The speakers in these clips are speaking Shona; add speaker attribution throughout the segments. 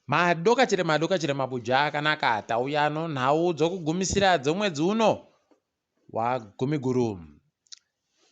Speaker 1: Madokachire madokachire mabuja akanaka tauya nonhau dzokugumisira dzomwedzi uno waGumiguru.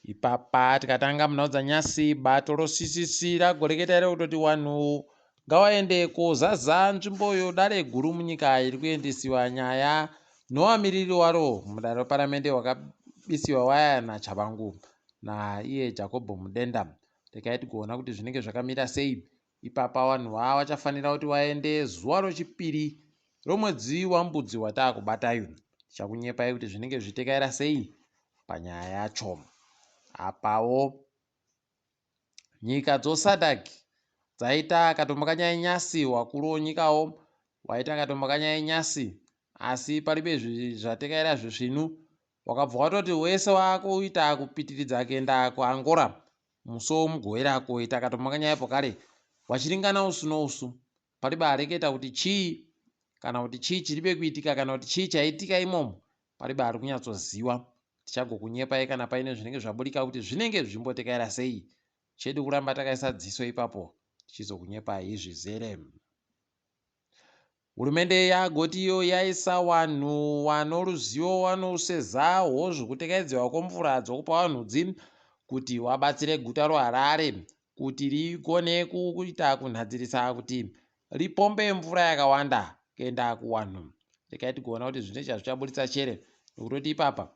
Speaker 1: Ipapa tikatanga munhau dzanyasi bato roCCC ragoreketa iro kutoti wanhu ngawaende kozaza nzvimbo yodare guru munyika iri kuendesiwa nyaya nowamiriri waro mudare reparamende wakabisiwa waya naChabangu naiye Jacob Mudenda. Regai tigoona kuti zvinenge zvakamira sei. Ipapa vanhu vaa vachafanira kuti vaende zuva rochipiri romwedzi waMbudzi wataakubatayu. Tichakunyepai kuti zvinenge zvichitekaira sei panyaya yacho. Apawo nyika dzoSADC dzaita katombo kanyainyasi wakuru wonyikawo waita katombo kanyainyasi asi paribe zvatekaira zvisvinu wakabva watoti wese wakuita kupitiridza kuenda kuAngola musi womugovera koita katombo kanyaya pokare wachiringana usu nousu paribe areketa kuti chii kana kuti chii chiribe kuitika kana kuti chii chaitika imomo paribe ari kunyatsoziwa tichagokunyepai kana paine zvinenge zvaburika kuti zvinenge zvichimbotekaira sei chedu kuramba takaisa dziso ipapo tichizokunyepai zvizere. Hurumende yagoti iyo yaisa wanhu wanoruzivo wanoseza hwozvekutekaidziwa kwemvura dzokupa vanhudzi kuti wabatsire guta roHarare kuti rigone kuita kunhadzirisa kuti ripombe mvura yakawanda kuenda kuwanhu. Regai tigoona kuti zvine chazvichaburitsa chere nokutoti ipapa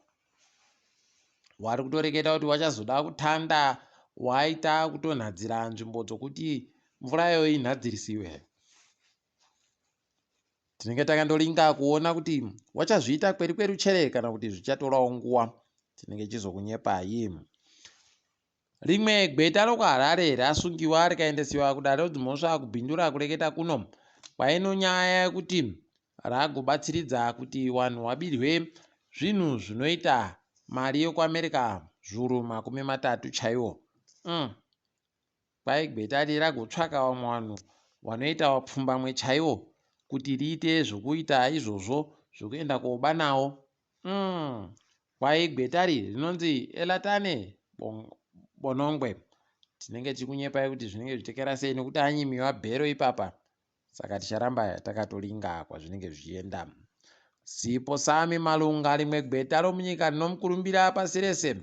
Speaker 1: wari kutoreketa kuti wachazoda kutanda waita kutonhadzira nzvimbo dzokuti mvura iyoyo inhadzirisiwe. Tinenge takandoringa kuona kuti wachazviita kweri kweru chere kana kuti zvichatorawo nguva. Tinenge tichizokunyepai. Rimwe gweta rokuHarare rasungiwa rikaendesiwa kudare redzimhosva kuBindura kureketa kuno kwaino nyaya yekuti ragobatsiridza kuti vanhu vabirwe zvinhu zvinoita mari yekuAmerica zviuru 30 chaiwo. Kwai gweta iri ragotsvaka vamwe vanhu vanoita vapfumbamwe chaiwo kuti riite zvokuita izvozvo zvokuenda koba nawo. Kwai gweta iri rinonzi Elatane Bonongwe. Tinenge tichikunyepai kuti zvinenge zvichitekera sei nekuti anyimiwa bhero ipapa. Saka ticharamba takatoringa kwazvinenge zvichienda. Sipo Sami Malunga, rimwe gweta romunyika rinomukurumbira pasi rese,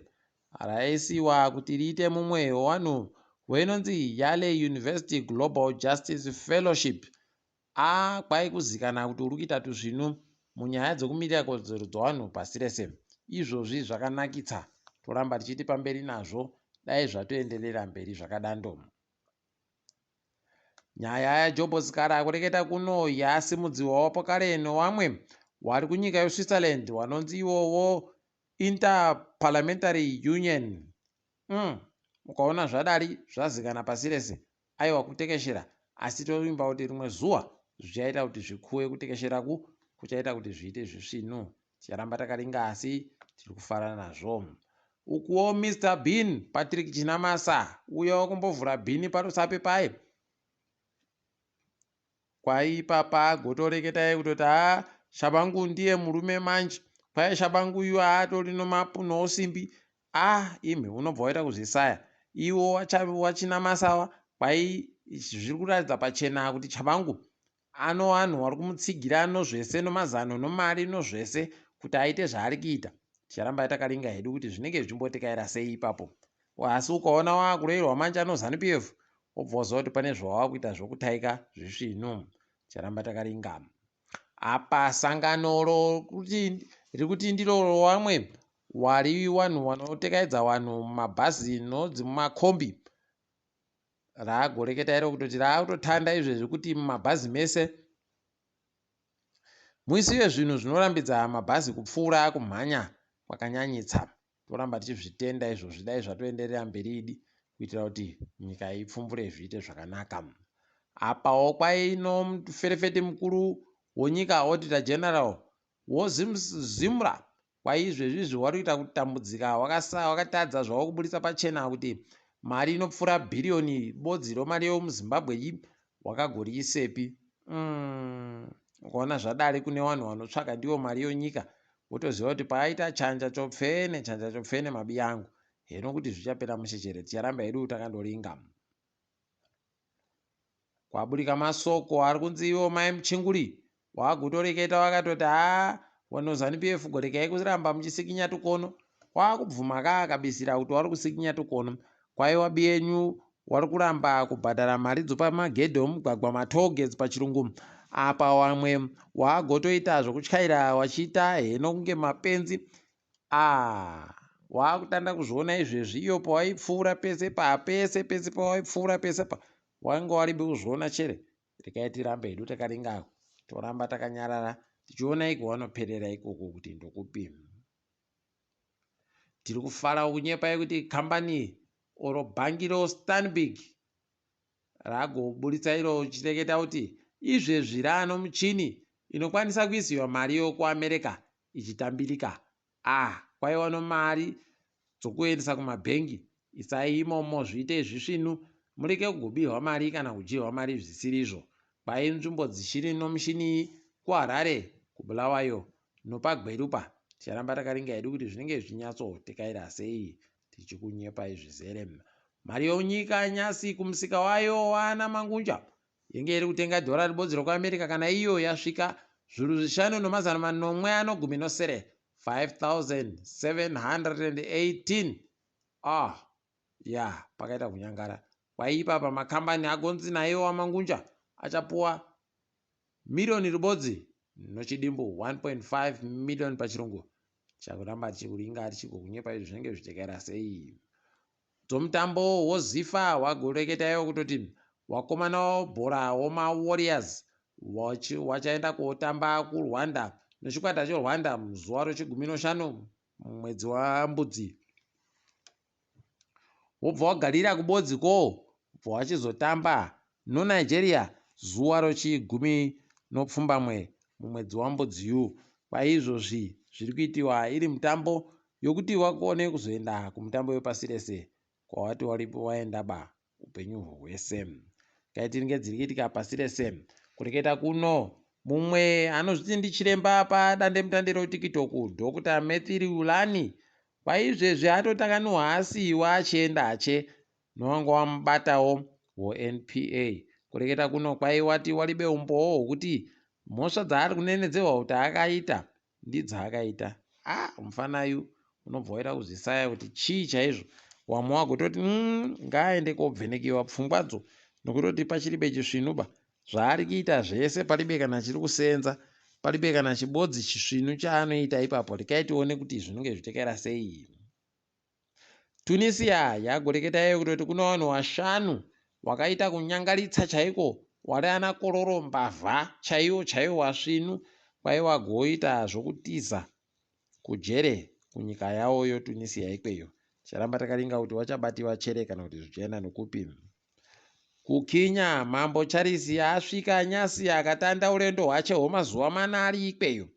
Speaker 1: raisiwa kuti riite mumwe wevanhu weinonzi Yale University Global Justice Fellowship. A kwai kuzikana kuti uri kuita tuzvinu munyaya dzekumirira kodzero dzevanhu pasi rese. Izvozvi zvakanakitsa, toramba tichiti pamberi nazvo, dai zvatoenderera mberi zvakadando. Nyaya yaJobho Sikhala kureketa kuno yasimudziwawo pakare newamwe wari kunyika yeSwitzerland wanonzi iwowo Interparliamentary Union. Ukaona zvadari zvazikana pasi rese aiwa kutekeshera asi tovimba kuti rimwe zuva zvichaita kuti zvikuwe kutekesheraku kuchaita kuti zviite zvisvinu. Ticharamba takaringa asi tiri kufara nazvo. Ukuwo Mr Bean Patrick Chinamasa uya wakumbovhura bhini paRusape paye kwai ipapa agotoreketai kutoti haa Shabangu ndiye murume manje kwai Shabangu uyu aatori nomapuno osimbi ah imi unobva waita kuzvisaya iwo wachinamasawa kwai zviri kuratidza pachena kuti Chabangu Ano vanhu wari kumutsigira nozvese nomazano nomari nozvese kuti aite zvaari kuita. Ticharamba takaringa hedu kuti zvinenge zvichimbotekaira sei ipapo. Asi ukaona waakuroirwa manje ano Zanu PF wobva waziva kuti pane zvawakuita zvokutaika zvisvinu. Ticharamba takaringa. Apa sangano rokuti riri kuti ndiro rowamwe wari wanhu wanotekaidza wanhu mumabhazi nodzi mumakombi raagoreketa iro kutoti raakutotanda izvezvi kuti mumabhazi mese muisiwe zvinhu zvinorambidza mabhazi kupfuura kumhanya kwakanyanyitsa. Toramba tichizvitenda izvozvi dai zvatoenderera mberi idi kuitira kuti nyika ipfumbure zviite zvakanaka. Apawo kwaino muferefeti mukuru wonyika Auditor General WoZimra kwaizvezvi izvi wari kuita kutambudzika wakatadza zvavo kuburitsa pachena kuti mari inopfuura bhiriyoni bodzi romari yomuZimbabwe iyi wakagoriisepi. Ukaona zvadari kune vanhu vanotsvaka ndivo mari yonyika wotoziva kuti paaita chanja chopfene chanja chopfene mabiya angu heno kuti zvichapera mushe chere ticharamba hedu takandoringa. Kwaburika masoko ari kunzi ivo mai Muchinguri wagutoreketa wakatoti haa wano Zanu PF gorekai kuramba muchisikinya tukono. Kwakubvuma kaakabisira kuti wari kusikinya tukono. Kwaiwa biyenyu wari kuramba kubhadhara mari dzopamagedhi omugwagwa matollgates pachirungu. Apa wamwe wagotoita zvokutyaira wachiita heno kunge mapenzi. Ah, waakutanda kuzviona izvezvi iyo pawaipfuura pese pa pese pese pawaipfuura pese pa wainge waribi kuzviona chere rekai tirambe hedu takaringa toramba takanyarara tichiona iko wanoperera ikoko kuti ndokupi tiri kufara kunyepa yekuti kambani oro bhangi rostanbic ragoburitsa iro chireketa kuti izvezvi raano muchini inokwanisa kuisiwa mari yokuamerica ichitambirika ah kwaiwa nomari dzokuendesa kumabhengi isai imomo zviite zvisvinu mureke kugobirwa mari kana kudyirwa mari zvisirizvo kwai nzvimbo dzichiri nomushini kuharare kubulawayo nopagweru pa ticharamba takaringa hedu kuti zvinenge zvichinyatsotekaira sei tichikunyepai zvizere mari yonyika nyasi kumusika wayo wana mangunja yenge iri kutenga dhora ribodzi rokuamerica kana iyo yasvika zviuru zvishanu nomazana manomwe anogumi nosere 5718 ah ya pakaita kunyangara kwaipa pamakambani agonzi naiwo wamangunja achapuwa miriyoni ribodzi nochidimbu 1.5 million pachirungu chakuramba tichikuringa tichigokunyepa izvi zvinenge zvichitekaira sei dzomutambo wozifa wagoreketaiwo kutoti wakomana wobhora womawarriors wachaenda kotamba kurwanda nechikwata cherwanda muzuva rechigumi noshanu mumwedzi wambudzi wobva wagarira kubodzi ko bva wachizotamba nonigeria zuva rechigumi nopfumbamwe mumwedzi wambudziyu kwaizvozvi zviri kuitiwa iri mutambo yokuti wakone kuzoenda kumutambo wepasi rese kwawati waenda ba upenyu hwese kaitinge dziri kuitika pasi rese kureketa kuno mumwe anozviti ndichiremba padandemutande rotiktok Dr Matthew Lani kwaizvezvi atotakanuhwa asiiwa achienda ache nowanga wamubatawo woNPA kureketa kuno kwaiwati walibe umbowo hwokuti mhosva dzaari kunenedzerwa kuti akaita ndidzaakaita a ah, mufanayu unobva waita kuzvisaya kuti chii chaizvo wamwe wagototi mm, ngaaende kobvenekiwa pfungwadzo nokutoti pachiribe chisvinuba zvaari kuita zvese palibe kana chiri kusenza palibe kana chibodzi chisvinu chaanoita ipapo rekai tione kuti zvinenge zvichitekaira sei Tunisia yagoreketa iye kutoti kune vanhu vashanu wakaita kunyangaritsa chaiko wari ana kororo mbavha chaiwo chaiwo wasvinu kwai wagoita zvokutiza kujere kunyika yawo yotunisia ikweyo ticharamba takaringa kuti wachabatiwa chere kana kuti zvichaenda nokupi KuKenya, Mambo Charisi asvika nyasi akatanda urendo hwache hwemazuva mana ari ikweyo.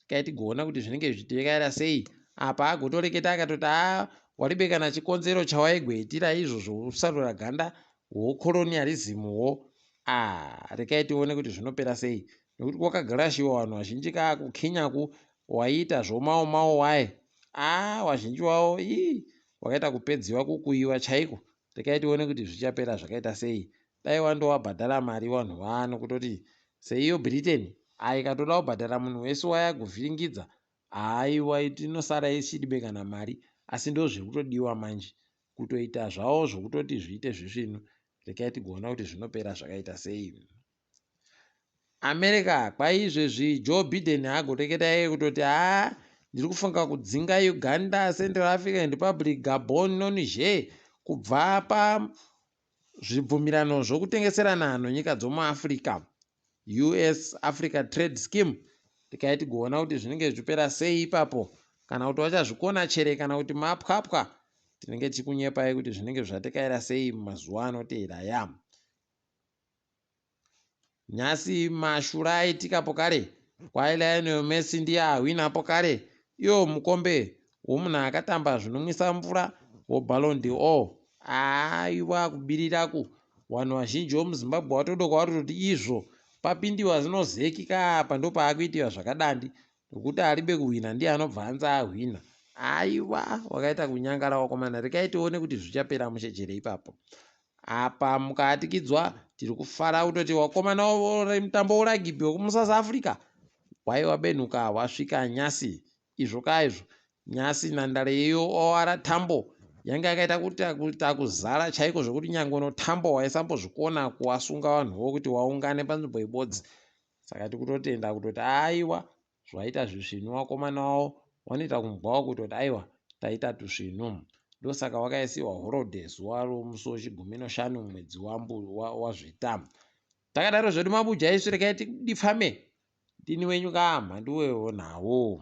Speaker 1: Regai tigoona kuti zvinenge zvichitekaira sei. Apa agotoreketa akatoti haa waribe kana chikonzero chawaigoitira izvo zvousarura ganda hwocolonialism hwo. Ah, regai tione kuti zvinopera sei. Nekuti kwakagarashiwa vanhu vazhinji kaa kuKenya ku waiita zvomawo mawo waye. Ah, wazhinji wawo ii wakaita kupedziwa kukuyiwa chaiko. Regai tione kuti zvichapera zvakaita sei. Dai wandowabhadhara mari vanhu vano kutoti seiyo Britain aikatoda kubhadhara munhu wese wayagovhiringidza haiwa tinosara ichidibe kana mari asi ndozviri kutodiwa manje kutoita zvavo zvokutoti zviite zvisvinu regai tigoona kuti zvinopera zvakaita sei. America kwaizvezvi Joe Biden agoteketa iye kutoti haa ndiri kufunga kudzinga Uganda, Central African Republic, Gabon noNiger kubva pazvibvumirano zvokutengeserana nonyika dzomuAfrica US Africa Trade Scheme tikai tigoona kuti zvinenge zvichipera sei ipapo kana kuti vachazvikona chere kana kuti mapwapwa tinenge tichikunyepai kuti zvinenge zvatekaira sei mumazuva anoteera ya Nhasi mashura aitika pokare kwai Lionel Messi ndiye ahwina pokare iwo mukombe womunhu akatamba zvinomwisa mvura woBallon d'Or. Aiwa kubiriraku vanhu vazhinji vomuZimbabwe vatodoka vatototi izvo papindiwa zinozeki kaapa ndopaakuitiwa zvakadandi nokuti aribe kuhwina ndiye anobva anzi ahwina. Aiwa wakaita kunyangara wakomana rekai tione kuti zvichapera mushe chere ipapo. Apa mukatikidzwa tiri kufara kutoti wakomana mutambo weragibhi wekumusouth Africa waiwa benhuka wasvika nyasi. Izvo ka izvo nyasi nhandare iyo OR Tambo yanga yakaita kuita kuzara chaiko zvekuti nyangwe notambo waisambozvikona kuwasunga vanhuwo kuti waungane panzvimbo ibodzi. Saka tikutotenda kutoti aiwa zvaita zvisvinu vakomana wavo wanoita kumbwawo kutoti aiwa taita tusvinu. Ndosaka wakaisiwa horodhe zuva romusi wechigumi noshanu mwedzi waZvita. Takadaro zvedu mabuja isu regai tidipfame. Ndini wenyu ka mhanduwe nhau.